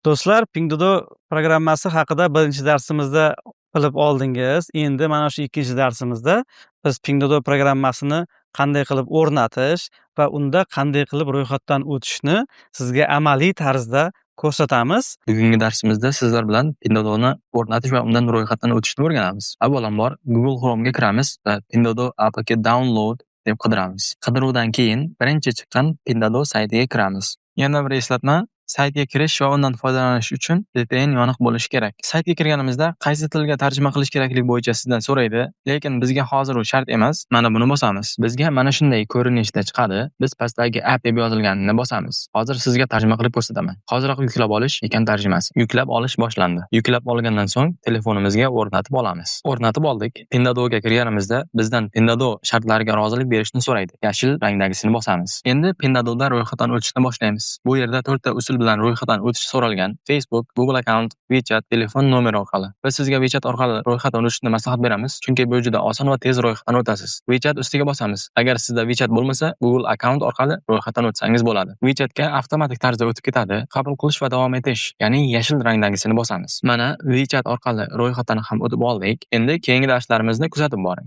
Do'stlar, Pinduoduo programmasi haqida birinchi darsimizda bilib oldingiz. Endi mana shu ikkinchi darsimizda biz Pinduoduo programmasini qanday qilib o'rnatish va unda qanday qilib ro'yxatdan o'tishni sizga amaliy tarzda ko'rsatamiz. Bugungi darsimizda sizlar bilan Pinduoduo'ni o'rnatish va undan ro'yxatdan o'tishni o'rganamiz. Avvalambor, Google Chrome'ga kiramiz va Pinduoduo APK download deb qidiramiz. Qidiruvdan keyin birinchi chiqqan Pinduoduo saytiga kiramiz. Yana bir eslatma: saytga kirish va undan foydalanish uchun VPN yoniq bo'lishi kerak. Saytga kirganimizda qaysi tilga tarjima qilish kerakligi bo'yicha sizdan so'raydi, lekin bizga hozir u shart emas. Mana buni bosamiz. Bizga mana shunday ko'rinishda chiqadi. Biz pastdagi app deb yozilganini bosamiz. Hozir sizga tarjima qilib ko'rsataman. Hoziroq yuklab olish ekan tarjimasi. Yuklab olish boshlandi. Yuklab olgandan so'ng telefonimizga o'rnatib olamiz. O'rnatib oldik. Pinduoduo'ga kirganimizda bizdan Pinduoduo shartlariga rozilik berishni so'raydi. Yashil rangdagisini bosamiz. Endi Pinduoduo'da ro'yxatdan o'tishni boshlaymiz. Bu yerda to'rtta usul bilan ro'yxatdan o'tish so'ralgan: Facebook, Google account, WeChat, telefon nomeri orqali. Biz sizga WeChat orqali ro'yxatdan o'tishni maslahat beramiz, chunki bu juda oson va tez ro'yxatdan o'tasiz. WeChat ustiga bosamiz. Agar sizda WeChat bo'lmasa, Google account orqali ro'yxatdan o'tsangiz bo'ladi. WeChatga avtomatik tarzda o'tib ketadi. Qabul qilish va davom etish, ya'ni yashil rangdagisini bosamiz. Mana, WeChat orqali ro'yxatdan ham o'tib oldik. Endi keyingi darslarimizni kuzatib boring.